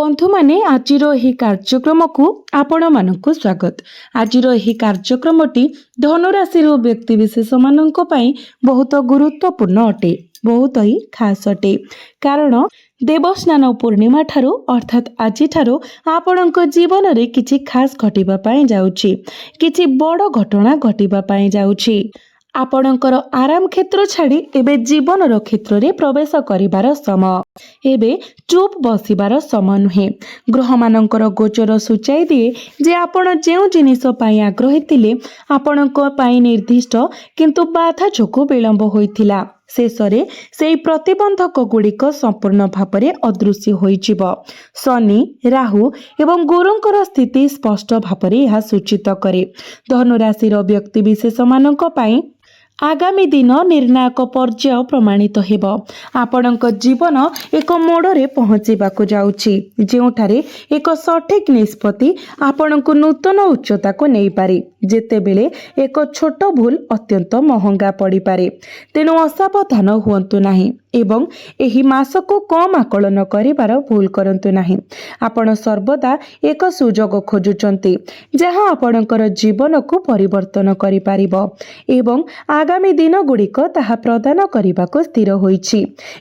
ବନ୍ଧୁମାନେ, ଆଜିର ଏହି କାର୍ଯ୍ୟକ୍ରମକୁ ଆପଣମାନଙ୍କୁ ସ୍ୱାଗତ। ଆଜିର ଏହି କାର୍ଯ୍ୟକ୍ରମଟି ଧନୁରାଶିର ବ୍ୟକ୍ତିବିଶେଷମାନଙ୍କ ପାଇଁ ବହୁତ ଗୁରୁତ୍ୱପୂର୍ଣ୍ଣ ଅଟେ, ବହୁତ ହିଁ ଖାସ୍ ଅଟେ। କାରଣ ଦେବସ୍ନାନ ପୂର୍ଣ୍ଣିମା ଠାରୁ, ଅର୍ଥାତ୍ ଆଜିଠାରୁ ଆପଣଙ୍କ ଜୀବନରେ କିଛି ଖାସ୍ ଘଟିବା ପାଇଁ ଯାଉଛି, କିଛି ବଡ଼ ଘଟଣା ଘଟିବା ପାଇଁ ଯାଉଛି। ଆପଣଙ୍କର ଆରାମ କ୍ଷେତ୍ର ଛାଡ଼ି ଏବେ ଜୀବନର କ୍ଷେତ୍ରରେ ପ୍ରବେଶ କରିବାର ସମୟ। ଏବେ ଚୁପ୍ ବସିବାର ସମୟ ନୁହେଁ। ଗ୍ରହମାନଙ୍କର ଗୋଚର ସୂଚାଇ ଦିଏ ଯେ ଆପଣ ଯେଉଁ ଜିନିଷ ପାଇଁ ଆଗ୍ରହୀ ଥିଲେ, ଆପଣଙ୍କ ପାଇଁ ନିର୍ଦ୍ଦିଷ୍ଟ, କିନ୍ତୁ ବାଧା ଯୋଗୁଁ ବିଳମ୍ବ ହୋଇଥିଲା। ଶେଷରେ ସେହି ପ୍ରତିବନ୍ଧକ ଗୁଡ଼ିକ ସମ୍ପୂର୍ଣ୍ଣ ଭାବରେ ଅଦୃଶ୍ୟ ହୋଇଯିବ। ଶନି, ରାହୁ ଏବଂ ଗୁରୁଙ୍କର ସ୍ଥିତି ସ୍ପଷ୍ଟ ଭାବରେ ଏହା ସୂଚିତ କରେ। ଧନୁରାଶିର ବ୍ୟକ୍ତିବିଶେଷମାନଙ୍କ ପାଇଁ ଆଗାମୀ ଦିନ ନିର୍ଣ୍ଣାୟକ ପର୍ଯ୍ୟାୟ ପ୍ରମାଣିତ ହେବ। ଆପଣଙ୍କ ଜୀବନ ଏକ ମୋଡ଼ରେ ପହଞ୍ଚିବାକୁ ଯାଉଛି, ଯେଉଁଠାରେ ଏକ ସଠିକ୍ ନିଷ୍ପତ୍ତି ଆପଣଙ୍କୁ ନୂତନ ଉଚ୍ଚତାକୁ ନେଇପାରେ, ଯେତେବେଳେ ଏକ ଛୋଟ ଭୁଲ ଅତ୍ୟନ୍ତ ମହଙ୍ଗା ପଡ଼ିପାରେ। ତେଣୁ ଅସାବଧାନ ହୁଅନ୍ତୁ ନାହିଁ ଏବଂ ଏହି ମାସକୁ କମ୍ ଆକଳନ କରିବାର ଭୁଲ କରନ୍ତୁ ନାହିଁ। ଆପଣ ସର୍ବଦା ଏକ ସୁଯୋଗ ଖୋଜୁଛନ୍ତି, ଯାହା ଆପଣଙ୍କର ଜୀବନକୁ ପରିବର୍ତ୍ତନ କରିପାରିବ ଏବଂ ଆଗାମୀ ଦିନଗୁଡ଼ିକ ତାହା ପ୍ରଦାନ କରିବାକୁ ସ୍ଥିର ହୋଇଛି।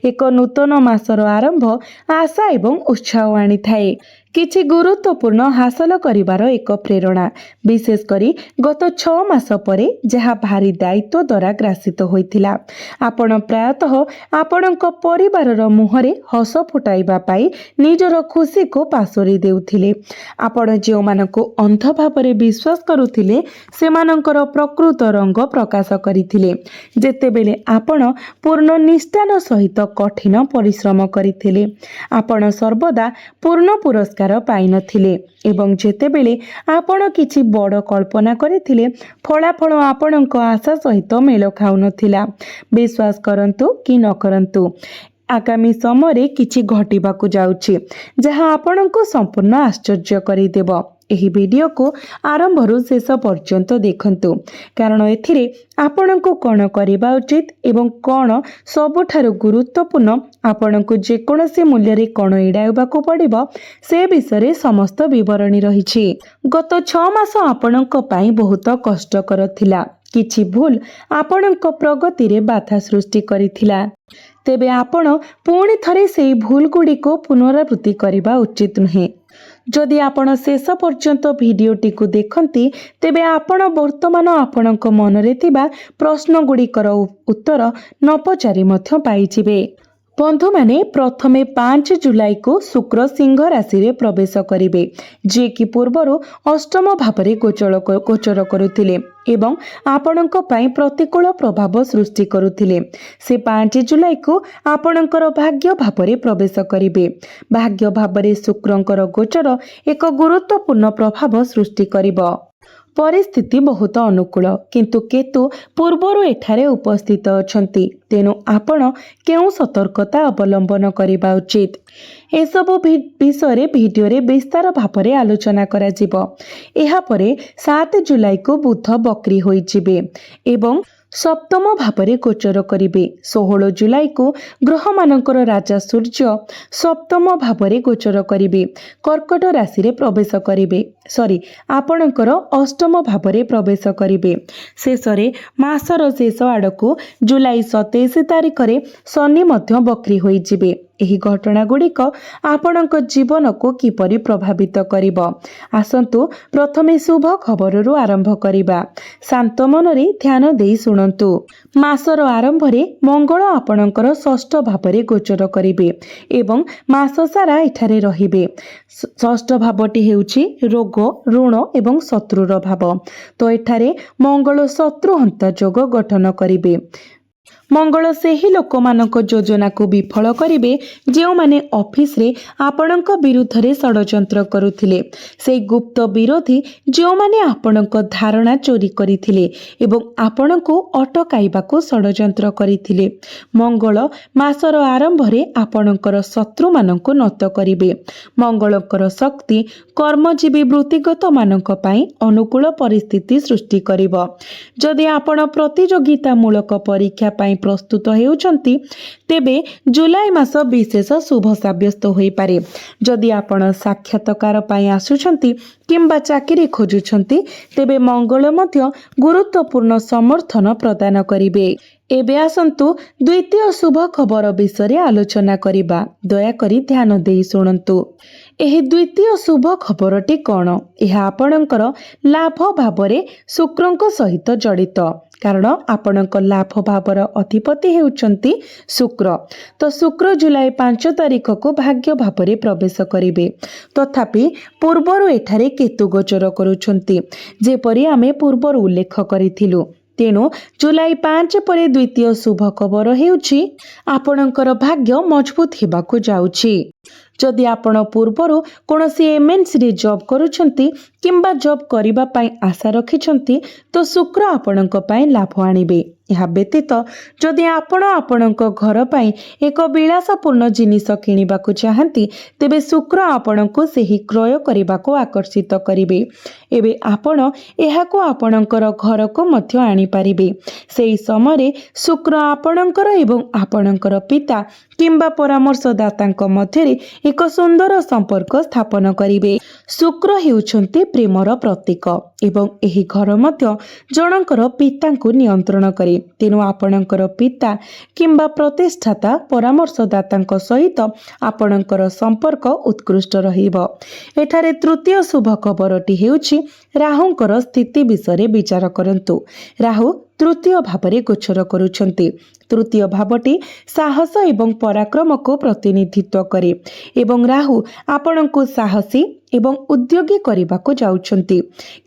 ଏକ ନୂତନ ମାସର ଆରମ୍ଭ ଆଶା ଏବଂ ଉତ୍ସାହ ଆଣିଥାଏ, କିଛି ଗୁରୁତ୍ୱପୂର୍ଣ୍ଣ ହାସଲ କରିବାର ଏକ ପ୍ରେରଣା, ବିଶେଷ କରି ଗତ 6 ମାସ ପରେ ଯାହା ଭାରି ଦାୟିତ୍ୱ ଦ୍ୱାରା ଗ୍ରାସିତ ହୋଇଥିଲା। ଆପଣ ପ୍ରାୟତଃ ଆପଣଙ୍କ ପରିବାରର ମୁହଁରେ ହସ ଫୁଟାଇବା ପାଇଁ ନିଜର ଖୁସିକୁ ପାଶୋରି ଦେଉଥିଲେ। ଆପଣ ଯେଉଁମାନଙ୍କୁ ଅନ୍ଧ ଭାବରେ ବିଶ୍ୱାସ କରୁଥିଲେ, ସେମାନଙ୍କର ପ୍ରକୃତ ରଙ୍ଗ ପ୍ରକାଶ କରିଥିଲେ, ଯେତେବେଳେ ଆପଣ ପୂର୍ଣ୍ଣ ନିଷ୍ଠାର ସହିତ କଠିନ ପରିଶ୍ରମ କରିଥିଲେ। ଆପଣ ସର୍ବଦା ପୂର୍ଣ୍ଣ ପୁରସ୍କାର ପାଇନଥିଲେ ଏବଂ ଯେତେବେଳେ ଆପଣ କିଛି ବଡ଼ କଳ୍ପନା କରିଥିଲେ, ଫଳାଫଳ ଆପଣଙ୍କ ଆଶା ସହିତ ମେଳ ଖାଉନଥିଲା। ବିଶ୍ୱାସ କରନ୍ତୁ କି ନ କରନ୍ତୁ, ଆଗାମୀ ସମୟରେ କିଛି ଘଟିବାକୁ ଯାଉଛି, ଯାହା ଆପଣଙ୍କୁ ସମ୍ପୂର୍ଣ୍ଣ ଆଶ୍ଚର୍ଯ୍ୟ କରିଦେବ। ଏହି ଭିଡ଼ିଓକୁ ଆରମ୍ଭରୁ ଶେଷ ପର୍ଯ୍ୟନ୍ତ ଦେଖନ୍ତୁ, କାରଣ ଏଥିରେ ଆପଣଙ୍କୁ କ'ଣ କରିବା ଉଚିତ ଏବଂ କ'ଣ ସବୁଠାରୁ ଗୁରୁତ୍ୱପୂର୍ଣ୍ଣ, ଆପଣଙ୍କୁ ଯେକୌଣସି ମୂଲ୍ୟରେ କ'ଣ ଏଡ଼ାଇବାକୁ ପଡ଼ିବ, ସେ ବିଷୟରେ ସମସ୍ତ ବିବରଣୀ ରହିଛି। ଗତ 6 ମାସ ଆପଣଙ୍କ ପାଇଁ ବହୁତ କଷ୍ଟକର ଥିଲା। କିଛି ଭୁଲ ଆପଣଙ୍କ ପ୍ରଗତିରେ ବାଧା ସୃଷ୍ଟି କରିଥିଲା। ତେବେ ଆପଣ ପୁଣି ଥରେ ସେହି ଭୁଲ ଗୁଡ଼ିକୁ ପୁନରାବୃତ୍ତି କରିବା ଉଚିତ ନୁହେଁ। ଯଦି ଆପଣ ଶେଷ ପର୍ଯ୍ୟନ୍ତ ଭିଡ଼ିଓଟିକୁ ଦେଖନ୍ତି, ତେବେ ଆପଣ ବର୍ତ୍ତମାନ ଆପଣଙ୍କ ମନରେ ଥିବା ପ୍ରଶ୍ନଗୁଡ଼ିକର ଉତ୍ତର ନ ପଚାରି ମଧ୍ୟ ପାଇଯିବେ। ବନ୍ଧୁମାନେ, ପ୍ରଥମେ 5 ଜୁଲାଇକୁ ଶୁକ୍ର ସିଂହ ରାଶିରେ ପ୍ରବେଶ କରିବେ, ଯିଏକି ପୂର୍ବରୁ ଅଷ୍ଟମ ଭାବରେ ଗୋଚର କରୁଥିଲେ ଏବଂ ଆପଣଙ୍କ ପାଇଁ ପ୍ରତିକୂଳ ପ୍ରଭାବ ସୃଷ୍ଟି କରୁଥିଲେ। ସେ 5 ଜୁଲାଇକୁ ଆପଣଙ୍କର ଭାଗ୍ୟ ଭାବରେ ପ୍ରବେଶ କରିବେ। ଭାଗ୍ୟ ଭାବରେ ଶୁକ୍ରଙ୍କର ଗୋଚର ଏକ ଗୁରୁତ୍ୱପୂର୍ଣ୍ଣ ପ୍ରଭାବ ସୃଷ୍ଟି କରିବ। ପରିସ୍ଥିତି ବହୁତ ଅନୁକୂଳ, କିନ୍ତୁ କେତୁ ପୂର୍ବରୁ ଏଠାରେ ଉପସ୍ଥିତ ଅଛନ୍ତି। ତେଣୁ ଆପଣ କେଉଁ ସତର୍କତା ଅବଲମ୍ବନ କରିବା ଉଚିତ, ଏସବୁ ବିଷୟରେ ଭିଡ଼ିଓରେ ବିସ୍ତାର ଭାବରେ ଆଲୋଚନା କରାଯିବ। ଏହାପରେ 7 ଜୁଲାଇକୁ ବୁଧ ବକ୍ରି ହୋଇଯିବେ ଏବଂ ସପ୍ତମ ଭାବରେ ଗୋଚର କରିବେ। 16 ଜୁଲାଇକୁ ଗ୍ରହମାନଙ୍କର ରାଜା ସୂର୍ଯ୍ୟ ସପ୍ତମ ଭାବରେ ଗୋଚର କରିବେ, କର୍କଟ ରାଶିରେ ପ୍ରବେଶ କରିବେ, ସରି, ଆପଣଙ୍କର ଅଷ୍ଟମ ଭାବରେ ପ୍ରବେଶ କରିବେ। ଶେଷରେ ମାସର ଶେଷ ଆଡ଼କୁ ଜୁଲାଇ 27 ତାରିଖରେ ଶନି ମଧ୍ୟ ବକ୍ରି ହୋଇଯିବେ। ଏହି ଘଟଣା ଗୁଡ଼ିକ ଆପଣଙ୍କ ଜୀବନକୁ କିପରି ପ୍ରଭାବିତ କରିବ? ଆସନ୍ତୁ ପ୍ରଥମେ ଶୁଭ ଖବରରୁ ଆରମ୍ଭ କରିବା। ଶାନ୍ତ ମନରେ ଧ୍ୟାନ ଦେଇ ଶୁଣନ୍ତୁ। ମାସର ଆରମ୍ଭରେ ମଙ୍ଗଳ ଆପଣଙ୍କର ଷଷ୍ଠ ଭାବରେ ଗୋଚର କରିବେ ଏବଂ ମାସ ସାରା ଏଠାରେ ରହିବେ। ଷଷ୍ଠ ଭାବଟି ହେଉଛି ରୋଗ, ଋଣ ଏବଂ ଶତ୍ରୁର ଭାବ। ତ ଏଠାରେ ମଙ୍ଗଳ ଶତ୍ରୁ ହନ୍ତା ଯୋଗ ଗଠନ କରିବେ। ମଙ୍ଗଳ ସେହି ଲୋକମାନଙ୍କ ଯୋଜନାକୁ ବିଫଳ କରିବେ, ଯେଉଁମାନେ ଅଫିସରେ ଆପଣଙ୍କ ବିରୁଦ୍ଧରେ ଷଡ଼ଯନ୍ତ୍ର କରୁଥିଲେ, ସେହି ଗୁପ୍ତ ବିରୋଧୀ ଯେଉଁମାନେ ଆପଣଙ୍କ ଧାରଣା ଚୋରି କରିଥିଲେ ଏବଂ ଆପଣଙ୍କୁ ଅଟକାଇବାକୁ ଷଡ଼ଯନ୍ତ୍ର କରିଥିଲେ। ମଙ୍ଗଳ ମାସର ଆରମ୍ଭରେ ଆପଣଙ୍କର ଶତ୍ରୁମାନଙ୍କୁ ନତ କରିବେ। ମଙ୍ଗଳଙ୍କର ଶକ୍ତି କର୍ମଜୀବୀ ବୃତ୍ତିଗତମାନଙ୍କ ପାଇଁ ଅନୁକୂଳ ପରିସ୍ଥିତି ସୃଷ୍ଟି କରିବ। ଯଦି ଆପଣ ପ୍ରତିଯୋଗିତାମୂଳକ ପରୀକ୍ଷା ପାଇଁ ପ୍ରସ୍ତୁତ ହେଉଛନ୍ତି, ତେବେ ଜୁଲାଇ ମାସ ବିଶେଷ ଶୁଭ ସାବ୍ୟସ୍ତ ହୋଇପାରେ। ଯଦି ଆପଣ ସାକ୍ଷାତକାର ପାଇଁ ଆସୁଛନ୍ତି କିମ୍ବା ଚାକିରି ଖୋଜୁଛନ୍ତି, ତେବେ ମଙ୍ଗଳ ମଧ୍ୟ ଗୁରୁତ୍ୱପୂର୍ଣ୍ଣ ସମର୍ଥନ ପ୍ରଦାନ କରିବେ। ଏବେ ଆସନ୍ତୁ ଦ୍ୱିତୀୟ ଶୁଭ ଖବର ବିଷୟରେ ଆଲୋଚନା କରିବା। ଦୟାକରି ଧ୍ୟାନ ଦେଇ ଶୁଣନ୍ତୁ। ଏହି ଦ୍ୱିତୀୟ ଶୁଭ ଖବରଟି କ'ଣ? ଏହା ଆପଣଙ୍କର ଲାଭ ଭାବରେ ଶୁକ୍ରଙ୍କ ସହିତ ଜଡ଼ିତ, କାରଣ ଆପଣଙ୍କ ଲାଭ ଭାବର ଅଧିପତି ହେଉଛନ୍ତି ଶୁକ୍ର। ତ ଶୁକ୍ର ଜୁଲାଇ 5 ତାରିଖକୁ ଭାଗ୍ୟ ଭାବରେ ପ୍ରବେଶ କରିବେ। ତଥାପି ପୂର୍ବରୁ ଏଠାରେ କେତୁ ଗୋଚର କରୁଛନ୍ତି, ଯେପରି ଆମେ ପୂର୍ବରୁ ଉଲ୍ଲେଖ କରିଥିଲୁ। ତେଣୁ ଜୁଲାଇ 5 ପରେ ଦ୍ୱିତୀୟ ଶୁଭ ଖବର ହେଉଛି, ଆପଣଙ୍କର ଭାଗ୍ୟ ମଜବୁତ ହେବାକୁ ଯାଉଛି। ଯଦି ଆପଣ ପୂର୍ବରୁ କୌଣସି ଏମ୍ଏନ୍ସିରେ ଜବ୍ କରୁଛନ୍ତି କିମ୍ବା ଜବ୍ କରିବା ପାଇଁ ଆଶା ରଖିଛନ୍ତି, ତ ଶୁକ୍ର ଆପଣଙ୍କ ପାଇଁ ଲାଭ ଆଣିବେ। ଏହା ବ୍ୟତୀତ ଯଦି ଆପଣ ଆପଣଙ୍କ ଘର ପାଇଁ ଏକ ବିଳାସପୂର୍ଣ୍ଣ ଜିନିଷ କିଣିବାକୁ ଚାହାନ୍ତି, ତେବେ ଶୁକ୍ର ଆପଣଙ୍କୁ ସେହି କ୍ରୟ କରିବାକୁ ଆକର୍ଷିତ କରିବେ। ଏବେ ଆପଣ ଏହାକୁ ଆପଣଙ୍କର ଘରକୁ ମଧ୍ୟ ଆଣିପାରିବେ। ସେହି ସମୟରେ ଶୁକ୍ର ଆପଣଙ୍କର ଏବଂ ଆପଣଙ୍କର ପିତା କିମ୍ବା ପରାମର୍ଶଦାତାଙ୍କ ମଧ୍ୟରେ ଏକ ସୁନ୍ଦର ସମ୍ପର୍କ ସ୍ଥାପନ କରିବେ। ଶୁକ୍ର ହେଉଛନ୍ତି ପ୍ରେମର ପ୍ରତୀକ ଏବଂ ଏହି ଘର ମଧ୍ୟ ଜଣଙ୍କର ପିତାଙ୍କୁ ନିୟନ୍ତ୍ରଣ କରେ। ତେଣୁ ଆପଣଙ୍କର ପିତା କିମ୍ବା ପ୍ରତିଷ୍ଠାତା ପରାମର୍ଶଦାତାଙ୍କ ସହିତ ଆପଣଙ୍କର ସମ୍ପର୍କ ଉତ୍କୃଷ୍ଟ ରହିବ। ଏଠାରେ ତୃତୀୟ ଶୁଭ ଖବରଟି ହେଉଛି, ରାହୁଙ୍କର ସ୍ଥିତି ବିଷୟରେ ବିଚାର କରନ୍ତୁ। ରାହୁ ତୃତୀୟ ଭାବରେ ଗୋଚର କରୁଛନ୍ତି। ତୃତୀୟ ଭାବଟି ସାହସ ଏବଂ ପରାକ୍ରମକୁ ପ୍ରତିନିଧିତ୍ୱ କରେ ଏବଂ ରାହୁ ଆପଣଙ୍କୁ ସାହସୀ ଏବଂ ଉଦ୍ୟୋଗୀ କରିବାକୁ ଯାଉଛନ୍ତି।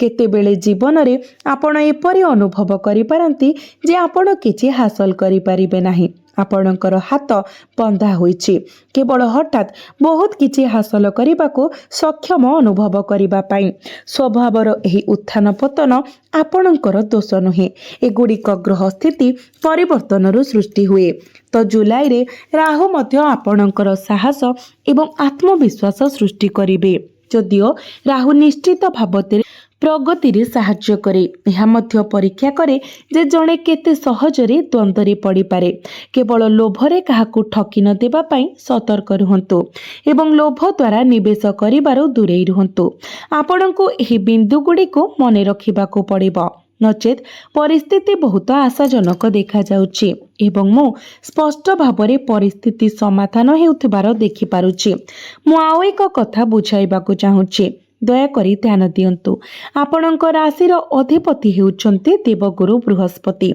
କେତେବେଳେ ଜୀବନରେ ଆପଣ ଏପରି ଅନୁଭବ କରିପାରନ୍ତି ଯେ ଆପଣ କିଛି ହାସଲ କରିପାରିବେ ନାହିଁ, ଆପଣଙ୍କର ହାତ ବନ୍ଧା ହୋଇଛି, କେବଳ ହଠାତ୍ ବହୁତ କିଛି ହାସଲ କରିବାକୁ ସକ୍ଷମ ଅନୁଭବ କରିବା ପାଇଁ। ସ୍ୱଭାବର ଏହି ଉତ୍ଥାନ ପତନ ଆପଣଙ୍କର ଦୋଷ ନୁହେଁ। ଏଗୁଡ଼ିକ ଗ୍ରହ ସ୍ଥିତି ପରିବର୍ତ୍ତନରୁ ସୃଷ୍ଟି ହୁଏ। ତ ଜୁଲାଇରେ ରାହୁ ମଧ୍ୟ ଆପଣଙ୍କର ସାହସ ଏବଂ ଆତ୍ମବିଶ୍ୱାସ ସୃଷ୍ଟି କରିବେ। ଯଦିଓ ରାହୁ ନିଶ୍ଚିତ ଭାବରେ ପ୍ରଗତିରେ ସାହାଯ୍ୟ କରେ, ଏହା ମଧ୍ୟ ପରୀକ୍ଷା କରେ ଯେ ଜଣେ କେତେ ସହଜରେ ଦ୍ୱନ୍ଦ୍ୱରେ ପଡ଼ିପାରେ। କେବଳ ଲୋଭରେ କାହାକୁ ଠକି ନ ଦେବା ପାଇଁ ସତର୍କ ରୁହନ୍ତୁ ଏବଂ ଲୋଭ ଦ୍ୱାରା ନିବେଶ କରିବାରୁ ଦୂରେଇ ରୁହନ୍ତୁ। ଆପଣଙ୍କୁ ଏହି ବିନ୍ଦୁଗୁଡ଼ିକୁ ମନେ ରଖିବାକୁ ପଡ଼ିବ, ନଚେତ୍ ପରିସ୍ଥିତି ବହୁତ ଆଶାଜନକ ଦେଖାଯାଉଛି ଏବଂ ମୁଁ ସ୍ପଷ୍ଟ ଭାବରେ ପରିସ୍ଥିତି ସମାଧାନ ହେଉଥିବାର ଦେଖିପାରୁଛି। ମୁଁ ଆଉ ଏକ କଥା ବୁଝାଇବାକୁ ଚାହୁଁଛି। ଦୟାକରି ଧ୍ୟାନ ଦିଅନ୍ତୁ। ଆପଣଙ୍କ ରାଶିର ଅଧିପତି ହେଉଛନ୍ତି ଦେବଗୁରୁ ବୃହସ୍ପତି,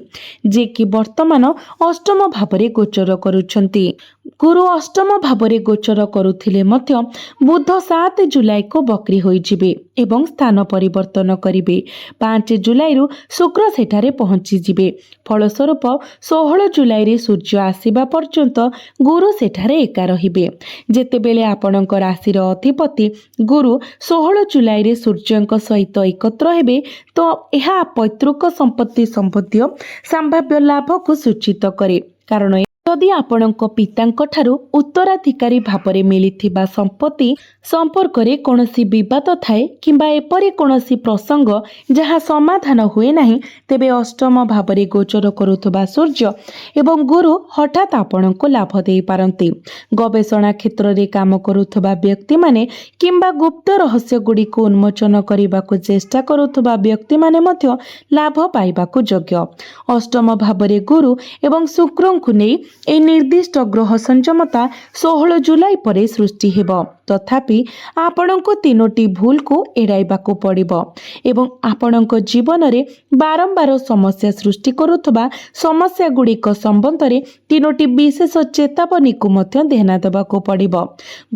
ଯିଏକି ବର୍ତ୍ତମାନ ଅଷ୍ଟମ ଭାବରେ ଗୋଚର କରୁଛନ୍ତି। ଗୁରୁ ଅଷ୍ଟମ ଭାବରେ ଗୋଚର କରୁଥିଲେ ମଧ୍ୟ ବୁଧ 7 ଜୁଲାଇକୁ ବକ୍ରି ହୋଇଯିବେ ଏବଂ ସ୍ଥାନ ପରିବର୍ତ୍ତନ କରିବେ। 5 ଜୁଲାଇରୁ ଶୁକ୍ର ସେଠାରେ ପହଞ୍ଚିଯିବେ। ଫଳସ୍ୱରୂପ 16 ଜୁଲାଇରେ ସୂର୍ଯ୍ୟ ଆସିବା ପର୍ଯ୍ୟନ୍ତ ଗୁରୁ ସେଠାରେ ଏକା ରହିବେ। ଯେତେବେଳେ ଆପଣଙ୍କ ରାଶିର ଅଧିପତି ଗୁରୁ 16 ଜୁଲାଇରେ ସୂର୍ଯ୍ୟଙ୍କ ସହିତ ଏକତ୍ର ହେବେ, ତ ଏହା ପୈତୃକ ସମ୍ପତ୍ତି ସମ୍ବନ୍ଧୀୟ ସମ୍ଭାବ୍ୟ ଲାଭକୁ ସୂଚିତ କରେ। କାରଣ ଯଦି ଆପଣଙ୍କ ପିତାଙ୍କ ଠାରୁ ଉତ୍ତରାଧିକାରୀ ଭାବରେ ମିଳିଥିବା ସମ୍ପତ୍ତି ସମ୍ପର୍କରେ କୌଣସି ବିବାଦ ଥାଏ କିମ୍ବା ଏପରି କୌଣସି ପ୍ରସଙ୍ଗ ଯାହା ସମାଧାନ ହୁଏ ନାହିଁ, ତେବେ ଅଷ୍ଟମ ଭାବରେ ଗୋଚର କରୁଥିବା ସୂର୍ଯ୍ୟ ଏବଂ ଗୁରୁ ହଠାତ୍ ଆପଣଙ୍କୁ ଲାଭ ଦେଇପାରନ୍ତି। ଗବେଷଣା କ୍ଷେତ୍ରରେ କାମ କରୁଥିବା ବ୍ୟକ୍ତିମାନେ କିମ୍ବା ଗୁପ୍ତ ରହସ୍ୟଗୁଡ଼ିକୁ ଉନ୍ମୋଚନ କରିବାକୁ ଚେଷ୍ଟା କରୁଥିବା ବ୍ୟକ୍ତିମାନେ ମଧ୍ୟ ଲାଭ ପାଇବାକୁ ଯୋଗ୍ୟ। ଅଷ୍ଟମ ଭାବରେ ଗୁରୁ ଏବଂ ଶୁକ୍ରଙ୍କୁ ନେଇ ଏହି ନିର୍ଦ୍ଦିଷ୍ଟ ଗ୍ରହ ସଂଯମତା 16 ଜୁଲାଇ ପରେ ସୃଷ୍ଟି ହେବ। ତଥାପି ଆପଣଙ୍କୁ ତିନୋଟି ଭୁଲକୁ ଏଡ଼ାଇବାକୁ ପଡ଼ିବ ଏବଂ ଆପଣଙ୍କ ଜୀବନରେ ବାରମ୍ବାର ସମସ୍ୟା ସୃଷ୍ଟି କରୁଥିବା ସମସ୍ୟାଗୁଡ଼ିକ ସମ୍ବନ୍ଧରେ ତିନୋଟି ବିଶେଷ ଚେତାବନୀକୁ ମଧ୍ୟ ଧ୍ୟାନ ଦେବାକୁ ପଡ଼ିବ।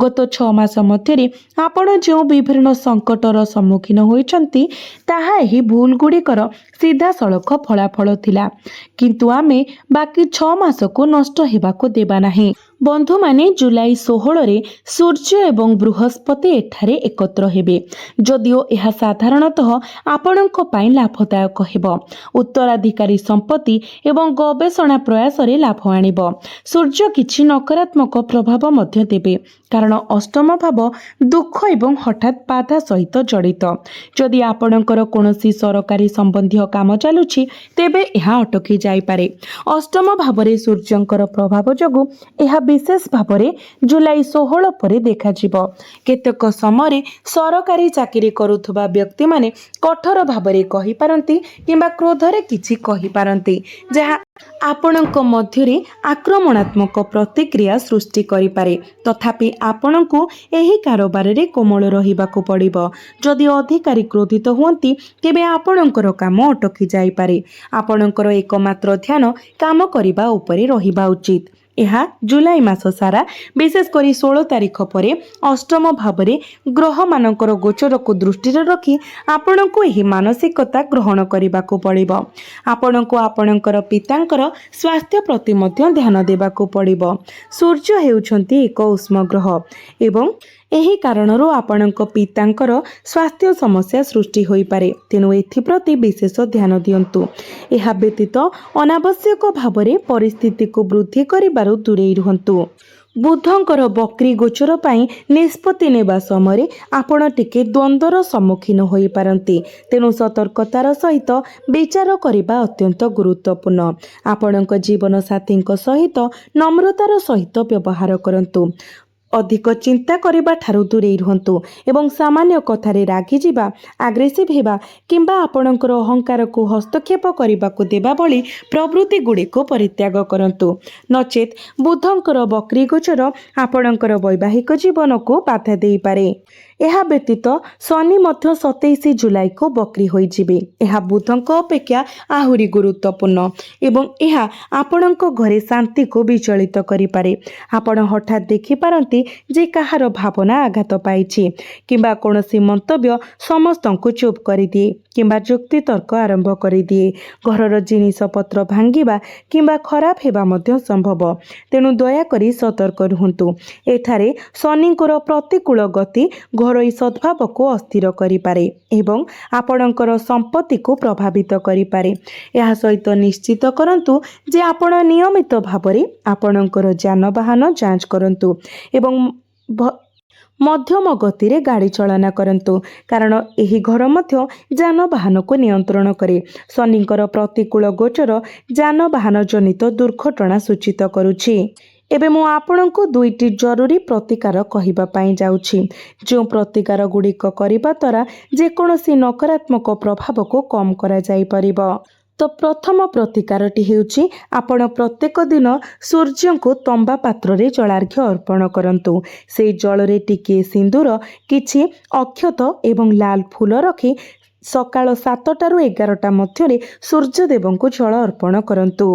ଗତ 6 ମାସ ମଧ୍ୟରେ ଆପଣ ଯେଉଁ ବିଭିନ୍ନ ସଙ୍କଟର ସମ୍ମୁଖୀନ ହୋଇଛନ୍ତି, ତାହା ଏହି ଭୁଲଗୁଡ଼ିକର ସିଧାସଳଖ ଫଳାଫଳ ଥିଲା। କିନ୍ତୁ ଆମେ ବାକି 6 ମାସକୁ ନଷ୍ଟ ହେବାକୁ ଦେବା ନାହିଁ। ବନ୍ଧୁମାନେ, ଜୁଲାଇ 16ରେ ସୂର୍ଯ୍ୟ ଏବଂ ବୃହସ୍ପତି ଏଠାରେ ଏକତ୍ର ହେବେ। ଯଦିଓ ଏହା ସାଧାରଣତଃ ଆପଣଙ୍କ ପାଇଁ ଲାଭଦାୟକ ହେବ, ଉତ୍ତରାଧିକାରୀ ସମ୍ପତ୍ତି ଏବଂ ଗବେଷଣା ପ୍ରୟାସରେ ଲାଭ ଆଣିବ, ସୂର୍ଯ୍ୟ କିଛି ନକାରାତ୍ମକ ପ୍ରଭାବ ମଧ୍ୟ ଦେବେ, କାରଣ ଅଷ୍ଟମ ଭାବ ଦୁଃଖ ଏବଂ ହଠାତ୍ ବାଧା ସହିତ ଜଡ଼ିତ। ଯଦି ଆପଣଙ୍କର କୌଣସି ସରକାରୀ ସମ୍ବନ୍ଧୀୟ କାମ ଚାଲୁଛି, ତେବେ ଏହା ଅଟକି ଯାଇପାରେ। ଅଷ୍ଟମ ଭାବରେ ସୂର୍ଯ୍ୟଙ୍କର ପ୍ରଭାବ ଯୋଗୁଁ ଏହା ବିଶେଷ ଭାବରେ ଜୁଲାଇ 16 ପରେ ଦେଖାଯିବ। କେତେକ ସମୟରେ ସରକାରୀ ଚାକିରି କରୁଥିବା ବ୍ୟକ୍ତିମାନେ କଠୋର ଭାବରେ କହିପାରନ୍ତି କିମ୍ବା କ୍ରୋଧରେ କିଛି କହିପାରନ୍ତି, ଯାହା ଆପଣଙ୍କ ମଧ୍ୟରେ ଆକ୍ରମଣାତ୍ମକ ପ୍ରତିକ୍ରିୟା ସୃଷ୍ଟି କରିପାରେ। ତଥାପି ଆପଣଙ୍କୁ ଏହି କାରବାରରେ କୋମଳ ରହିବାକୁ ପଡ଼ିବ। ଯଦି ଅଧିକାରୀ କ୍ରୋଧିତ ହୁଅନ୍ତି, ତେବେ ଆପଣଙ୍କର କାମ ଅଟକି ଯାଇପାରେ। ଆପଣଙ୍କର ଏକମାତ୍ର ଧ୍ୟାନ କାମ କରିବା ଉପରେ ରହିବା ଉଚିତ। ଏହା ଜୁଲାଇ ମାସ ସାରା, ବିଶେଷ କରି 16 ତାରିଖ ପରେ ଅଷ୍ଟମ ଭାବରେ ଗ୍ରହମାନଙ୍କର ଗୋଚରକୁ ଦୃଷ୍ଟିରେ ରଖି ଆପଣଙ୍କୁ ଏହି ମାନସିକତା ଗ୍ରହଣ କରିବାକୁ ପଡ଼ିବ। ଆପଣଙ୍କୁ ଆପଣଙ୍କର ପିତାଙ୍କର ସ୍ୱାସ୍ଥ୍ୟ ପ୍ରତି ମଧ୍ୟ ଧ୍ୟାନ ଦେବାକୁ ପଡ଼ିବ। ସୂର୍ଯ୍ୟ ହେଉଛନ୍ତି ଏକ ଉଷ୍ମ ଗ୍ରହ ଏବଂ ଏହି କାରଣରୁ ଆପଣଙ୍କ ପିତାଙ୍କର ସ୍ୱାସ୍ଥ୍ୟ ସମସ୍ୟା ସୃଷ୍ଟି ହୋଇପାରେ। ତେଣୁ ଏଥିପ୍ରତି ବିଶେଷ ଧ୍ୟାନ ଦିଅନ୍ତୁ। ଏହା ବ୍ୟତୀତ ଅନାବଶ୍ୟକ ଭାବରେ ପରିସ୍ଥିତିକୁ ବୃଦ୍ଧି କରିବାରୁ ଦୂରେଇ ରୁହନ୍ତୁ। ବୁଧଙ୍କର ବକ୍ରି ଗୋଚର ପାଇଁ ନିଷ୍ପତ୍ତି ନେବା ସମୟରେ ଆପଣ ଟିକେ ଦ୍ୱନ୍ଦ୍ୱର ସମ୍ମୁଖୀନ ହୋଇପାରନ୍ତି। ତେଣୁ ସତର୍କତାର ସହିତ ବିଚାର କରିବା ଅତ୍ୟନ୍ତ ଗୁରୁତ୍ୱପୂର୍ଣ୍ଣ। ଆପଣଙ୍କ ଜୀବନସାଥୀଙ୍କ ସହିତ ନମ୍ରତାର ସହିତ ବ୍ୟବହାର କରନ୍ତୁ। ଅଧିକ ଚିନ୍ତା କରିବା ଠାରୁ ଦୂରେଇ ରୁହନ୍ତୁ ଏବଂ ସାମାନ୍ୟ କଥାରେ ରାଗିଯିବା, ଆଗ୍ରେସିଭ୍ ହେବା କିମ୍ବା ଆପଣଙ୍କର ଅହଙ୍କାରକୁ ହସ୍ତକ୍ଷେପ କରିବାକୁ ଦେବା ଭଳି ପ୍ରବୃତ୍ତି ଗୁଡ଼ିକୁ ପରିତ୍ୟାଗ କରନ୍ତୁ। ନଚେତ୍ ବୁଧଙ୍କର ବକ୍ରି ଗୋଚର ଆପଣଙ୍କର ବୈବାହିକ ଜୀବନକୁ ବାଧା ଦେଇପାରେ। ଏହା ବ୍ୟତୀତ ଶନି ମଧ୍ୟ 27 ଜୁଲାଇକୁ ବକ୍ରି ହୋଇଯିବେ। ଏହା ବୁଧଙ୍କ ଅପେକ୍ଷା ଆହୁରି ଗୁରୁତ୍ୱପୂର୍ଣ୍ଣ ଏବଂ ଏହା ଆପଣଙ୍କ ଘରେ ଶାନ୍ତିକୁ ବିଚଳିତ କରିପାରେ। ଆପଣ ହଠାତ୍ ଦେଖିପାରନ୍ତି ଯେ କାହାର ଭାବନା ଆଘାତ ପାଇଛି କିମ୍ବା କୌଣସି ମନ୍ତବ୍ୟ ସମସ୍ତଙ୍କୁ ଚୁପ୍ କରିଦିଏ କିମ୍ବା ଯୁକ୍ତିତର୍କ ଆରମ୍ଭ କରିଦିଏ। ଘରର ଜିନିଷପତ୍ର ଭାଙ୍ଗିବା କିମ୍ବା ଖରାପ ହେବା ମଧ୍ୟ ସମ୍ଭବ। ତେଣୁ ଦୟାକରି ସତର୍କ ରୁହନ୍ତୁ। ଏଠାରେ ଶନିଙ୍କର ପ୍ରତିକୂଳ ଗତି ଘରୋଇ ସଦ୍ଭାବକୁ ଅସ୍ଥିର କରିପାରେ ଏବଂ ଆପଣଙ୍କର ସମ୍ପତ୍ତିକୁ ପ୍ରଭାବିତ କରିପାରେ। ଏହା ସହିତ ନିଶ୍ଚିତ କରନ୍ତୁ ଯେ ଆପଣ ନିୟମିତ ଭାବରେ ଆପଣଙ୍କର ଯାନବାହନ ଯାଞ୍ଚ କରନ୍ତୁ ଏବଂ ମଧ୍ୟମ ଗତିରେ ଗାଡ଼ି ଚାଳନା କରନ୍ତୁ, କାରଣ ଏହି ଘର ମଧ୍ୟ ଯାନବାହନକୁ ନିୟନ୍ତ୍ରଣ କରେ। ଶନିଙ୍କର ପ୍ରତିକୂଳ ଗୋଚର ଯାନବାହନ ଜନିତ ଦୁର୍ଘଟଣା ସୂଚିତ କରୁଛି। ଏବେ ମୁଁ ଆପଣଙ୍କୁ ଦୁଇଟି ଜରୁରୀ ପ୍ରତିକାର କହିବା ପାଇଁ ଯାଉଛି, ଯେଉଁ ପ୍ରତିକାର ଗୁଡ଼ିକ କରିବା ଦ୍ୱାରା ଯେକୌଣସି ନକାରାତ୍ମକ ପ୍ରଭାବକୁ କମ୍ କରାଯାଇପାରିବ। ତ ପ୍ରଥମ ପ୍ରତିକାରଟି ହେଉଛି, ଆପଣ ପ୍ରତ୍ୟେକ ଦିନ ସୂର୍ଯ୍ୟଙ୍କୁ ତମ୍ବା ପାତ୍ରରେ ଜଳାର୍ଘ୍ୟ ଅର୍ପଣ କରନ୍ତୁ। ସେଇ ଜଳରେ ଟିକିଏ ସିନ୍ଦୁର, କିଛି ଅକ୍ଷତ ଏବଂ ଲାଲ ଫୁଲ ରଖି ସକାଳ 7ଟାରୁ 11ଟା ମଧ୍ୟରେ ସୂର୍ଯ୍ୟଦେବଙ୍କୁ ଜଳ ଅର୍ପଣ କରନ୍ତୁ।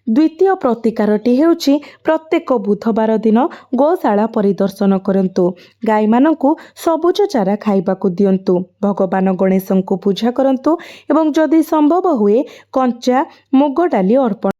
ଦ୍ୱିତୀୟ ପ୍ରତିକାରଟି ହେଉଛି, ପ୍ରତ୍ୟେକ ବୁଧବାର ଦିନ ଗୋଶାଳା ପରିଦର୍ଶନ କରନ୍ତୁ। ଗାଈମାନଙ୍କୁ ସବୁଜ ଚାରା ଖାଇବାକୁ ଦିଅନ୍ତୁ। ଭଗବାନ ଗଣେଶଙ୍କୁ ପୂଜା କରନ୍ତୁ ଏବଂ ଯଦି ସମ୍ଭବ ହୁଏ, କଞ୍ଚା ମୁଗ ଡାଲି ଅର୍ପଣ